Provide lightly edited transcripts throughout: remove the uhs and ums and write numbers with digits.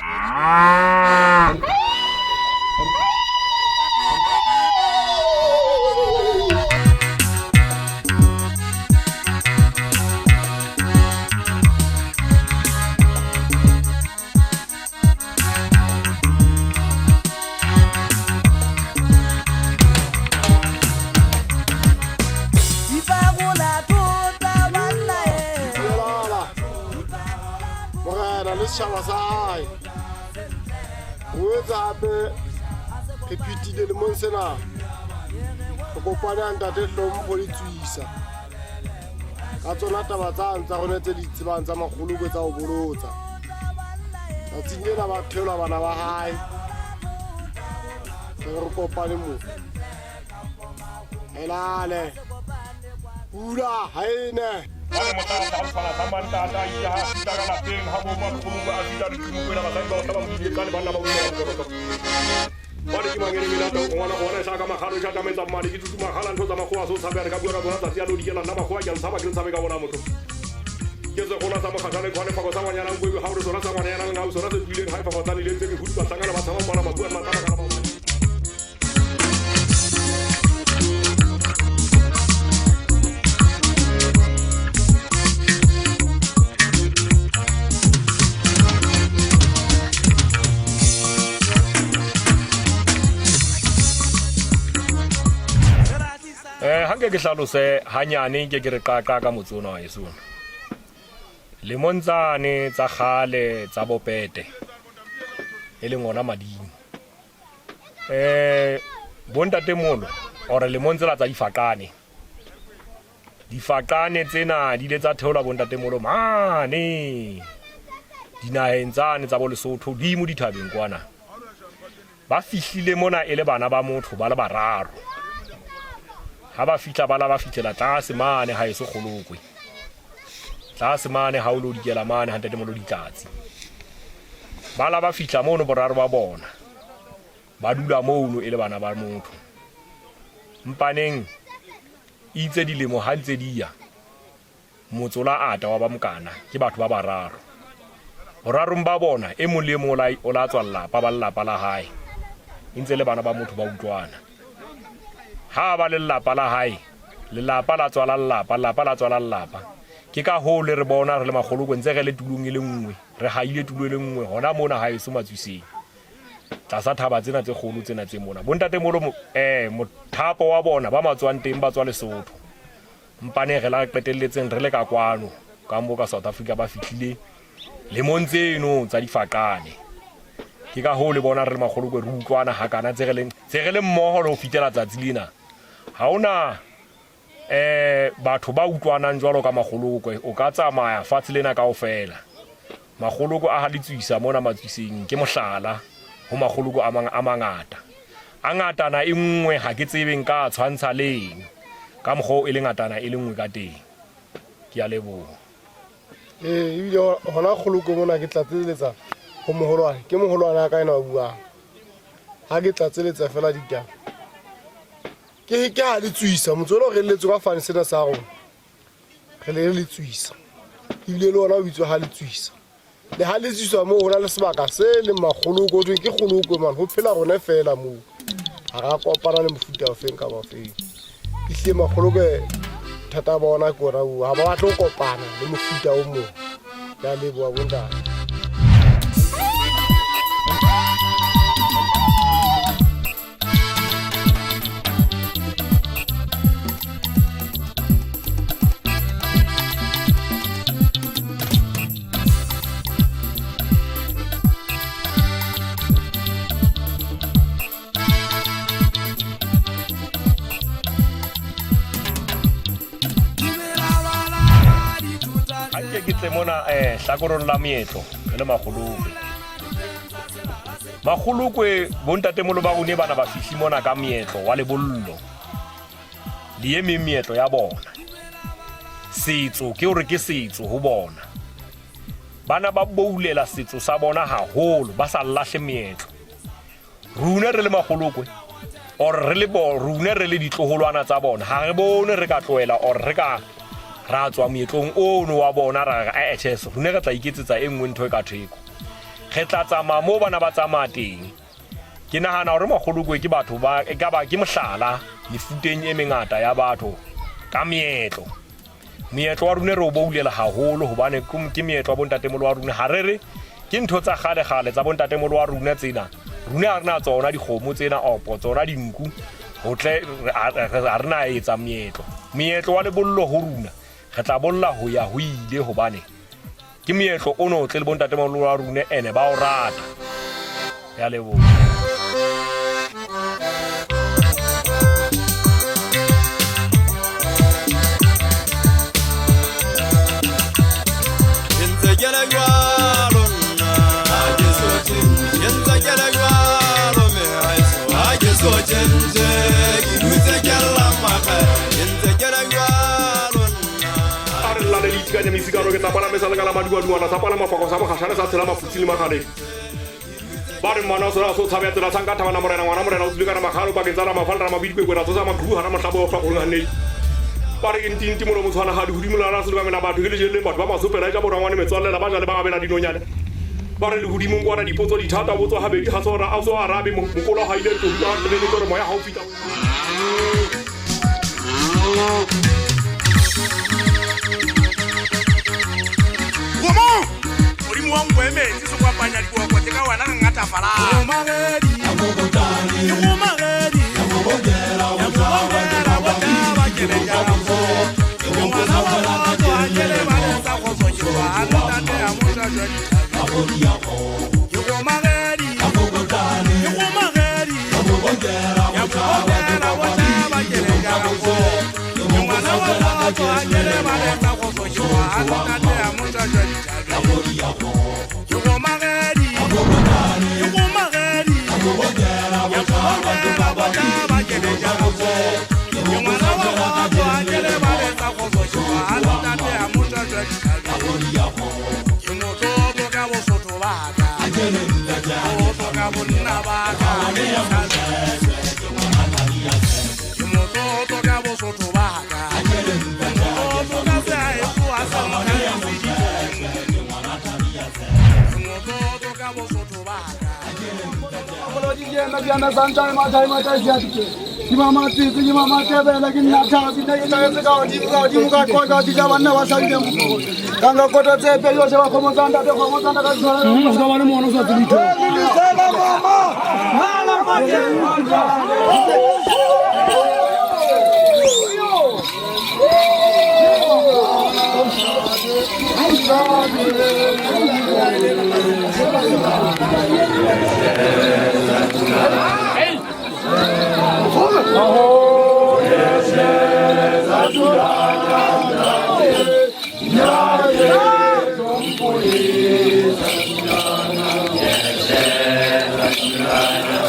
Morena le setšhaba sa gae go etsa gape re phitile lemong sena re kopane a ntate hlompho le tswisa ka tsona taba tsang tsa rone tse di tsebang tsa makgolokwe tsa go bolotsa tsatsing lena ba theolwa bana ba gae re re kopane mo elale pula ha e ne. Jwale mohla a tla tshwana sa mantata a ile ha fihla ka lapeng ha bo makgolokwe a fihla ditumokwe basadi ba otla ba mo dikane banna ba utlwa ba Bane ke mangene mena tau ngwana gona e sa ka magalo ja tametsa mmane ke tutu magala ntho tsa makgowa so tshabe re ka bua ka tsona tsatsi a lo dikela nna makgowa ke a ntshaba ke ntshabe ka bona motho ke se gola sa mogatane khwane fako sa ngwanyana nkwe ga o re sona sa ngwana yana ngau sona se tuileng ga e fafatsane le tse mehudu bahlangana ba tshaba mmala mabua matla ba ba. Eh, ha nke ke hlalose hanyane nke ke re qaqa ka motse ona wa heso ona. Lemong tsane tsa kgale tsa bopete e leng ona madimo eh bontatemolo or lemong tsela tsa difaqane difaqane tsena di ile tsa theola bontatemolo mane dinaheng tsane tsa bo Lesotho dimo dithabeng kwana ba fihlile mona e le bana ba motho ba le bararo ha ba fihla ba la ba fihlela tlase mane ha eso kgolokwe tlase mane ha o lo dikela mane ha ntatemolo ditlatsi ba la ba fihla mono boraro ba bona ba dula mono e le bana ba motho mpaneng itse dilemo ha ntse di ya motse o la ata wa ba mokana ke batho ba bararo borarong ba bona e mong le e mong o la tswa lelapa ba lelapa la hae e ntse le bana ba motho ba utlwana ha ba le lelapa la hae lelapa la tswala lelapa lelapa la tswala lelapa ke ka hoo le re bona re le makgolokwe ntse re le tulong e le nngwe re haile tulo e le nngwe hona mona ha eso matswiseng tlasa thaba tsena tse kgolo tsena tse mona bontate molo mothapo wa bona ba matswang teng ba tswa Lesotho mpane re la qetelletseng re le ka kwano ka mo ka South Africa ba fihlile lemong tseno tsa difaqane ke ka hoo le bona re le makgolokwe re utlwana hakana tse re le mmoho le ho fitela tsatsi lena ha ona batho ba utlwanang jwalo ka makgolokwe o ka tsamaya fatshe lena kaofela makgolokwe a ha letswisa mona matswiseng ke mohlala ho makgolokwe a mang a mangata a ngatana e nngwe ha ke tsebe nka tshwantsha leng ka mokgwa o e le ngatana e le nngwe ka teng ke a leboha. Ee, ebile hona kgolokwe mona ke tlatseletsa ho moholwane ke moholwane a ka ena wa buang ha ke tlatseletsa fela ditaba ke ke ha le tswisa motse ona o re letswe ka fane sena sa rona re le le tswisa ebile le ona o bitswa ha le tswisa le ha le tswiswa moo ho na le sebaka se leng makgoloko thweng ke kgoloko man ho phela rone fela moo ga ra kopana le mofuta ofeng kapa ofeng ehlile makgoloko thata ba ona ke ona oo ga ba batle go kopana le mofuta o mongwe ke a leboa bontate. Anke ke tle mona hlakorong la moetlo re le makgolokwe. Makgolokwe bontatemolo ba rone bana ba fihli mona ka moetlo wa lebollo le e meng meetlo ya bona. Setso ke hore ke setso ho bona. Bana ba boulela setso sa bona haholo ba sa lahle meetlo. Rune re le makgolokwe or re le bo rune re le ditloholwana tsa bona ha re bone re ka tlohela or re ka ra tswa moetlong ono wa bona ra re eh tjhe rune re tla iketsetsa e nngwe ntho e ka theko. Re tla tsamaya moo bana ba tsamaya teng. Ke nahana hore Makgolokwe ke batho ba e ka ba ke mohlala mefuteng e mengata ya batho ka meetlo. Moetlo wa rune re o boulela haholo hobane ke meetlo wa bontatemolo wa rune. Ha re re ke ntho tsa kgale-kgale tsa bontatemolo wa rune tsena. Rune ha re na tsona dikgomo tsena opo tsona dinku ho tle ha re na etsa meetlo. Moetlo wa lebollo ho runa re tla bolla ho ya ho ile hobane ke moetlo o no tle le bontatemolo wa rune ene ba o rata. Ya leboha. Ke ntse ke le jwalo nna, ha ke so tjhentjhe. Ke ntse ke le jwalo mehaeso, ha ke so tjhentjhe. Ke dutse ke lla makgele. Ke ntse ke le jwalo nna. A re lla le diitikanya mesikano ke tsa palame sa lekala maduaduana sa palama fako sa bogashane sa tshela mafutsi le magaleng. Ba re mmana o sona so tshabe ya tsela sa nka thabana morena ngwana morena o tsile kana magalo pakeng tsa ramafal ramabidi kwena tsosa maqhubu hara mohlabo wa hlwa gannei. Ba re ke ntinti molomo tshwana ga lehodimo la rase le batho ke lejeleng batho ba masopela ja borangwane metswalle ba ja le ba abela dinonyane. Ba re lehodimong kwana dipotso dithata botswa habedi ga sora a so arabe mokolo ga ile tobi ka lebeletse gore moya ga o fita. Gomo! Modimo wa nko e metsi se kopanya diboko tse ka wena re ngatafalang. Ke gomagedi. Ya go bongela botaba ke le jago. Ke ngwana wa kgotso a ke lebale tsa kgotso ke wa ntate ya mojajwa dithabeng. Ke gomagedi. Ke gomagedi. Ya go bongela botaba ke le jago. Ke ngwana wa kgotso a ke lebale tsa kgotso ke wa ntate ya mojajwa dithabeng. Ke gomagedi. Ke gomagedi. Ya go bongela botaba ke le jago. Ke ngwana wa kgotso a ke lebale tsa kgotso ke wa ntate ya mojajwa dithabeng. Ke motlotlo ka bosotho ba ka. Motlotlo ka bonna ba ka. Ke motlotlo ka bosotho ba ka. Motlotlo ka sehaeso ha se nkgantse ditlong. Ke motlotlo ka bosotho ba ka.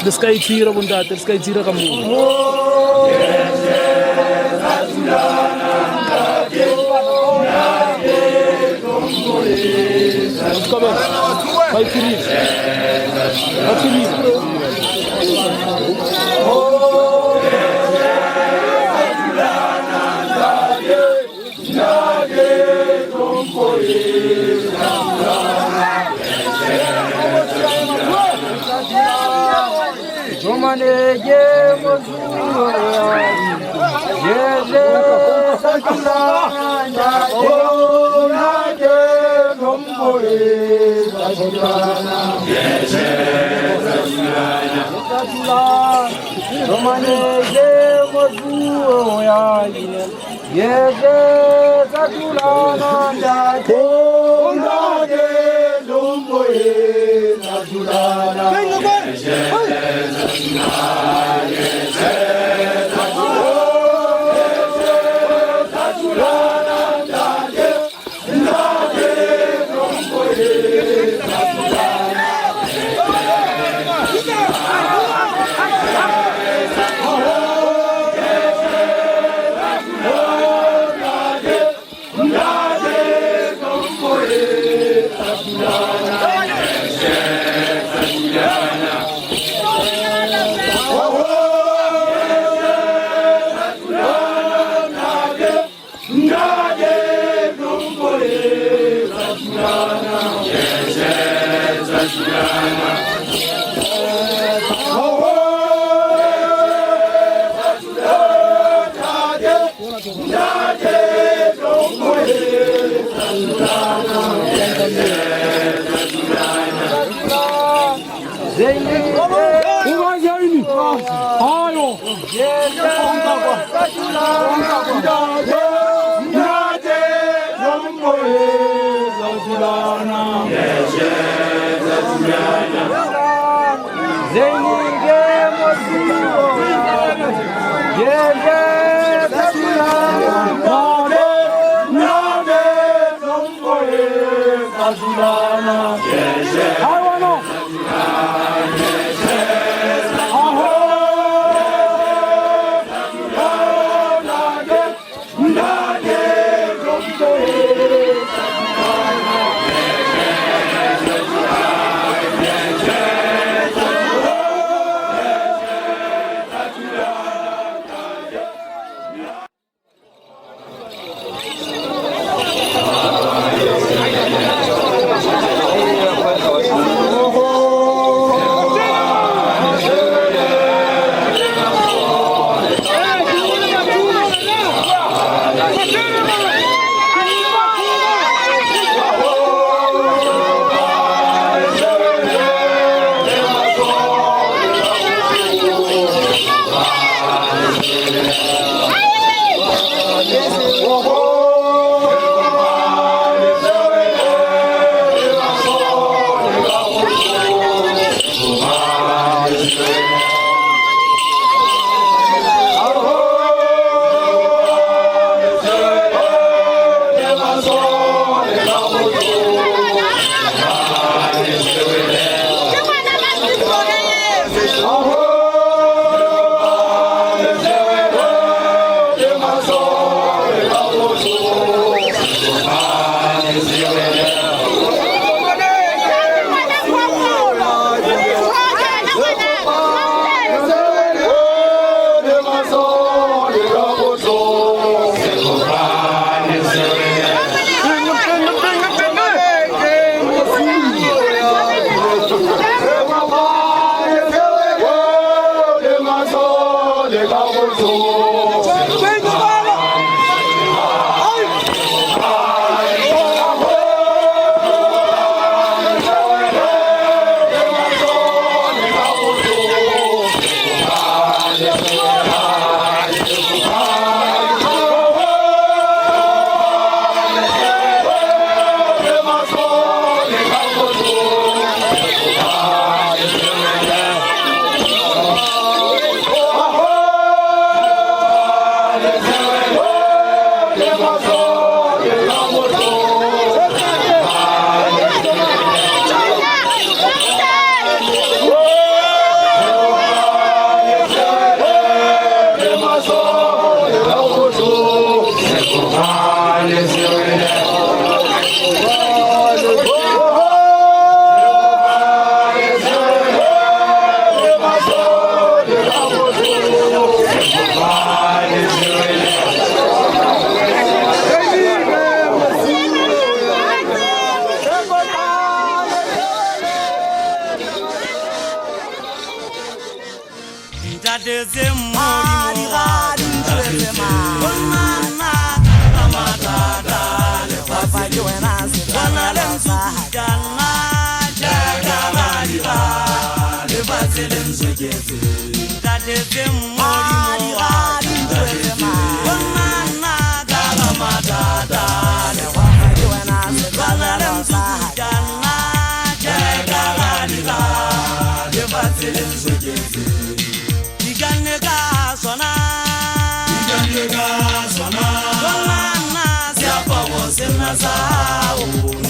Le se ka itshira bontate, le se ka itshira ka moo. Ba itshirile. Ba tshirile. Ntate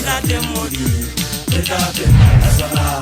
Ntate Modimo, re tla phela ka sona.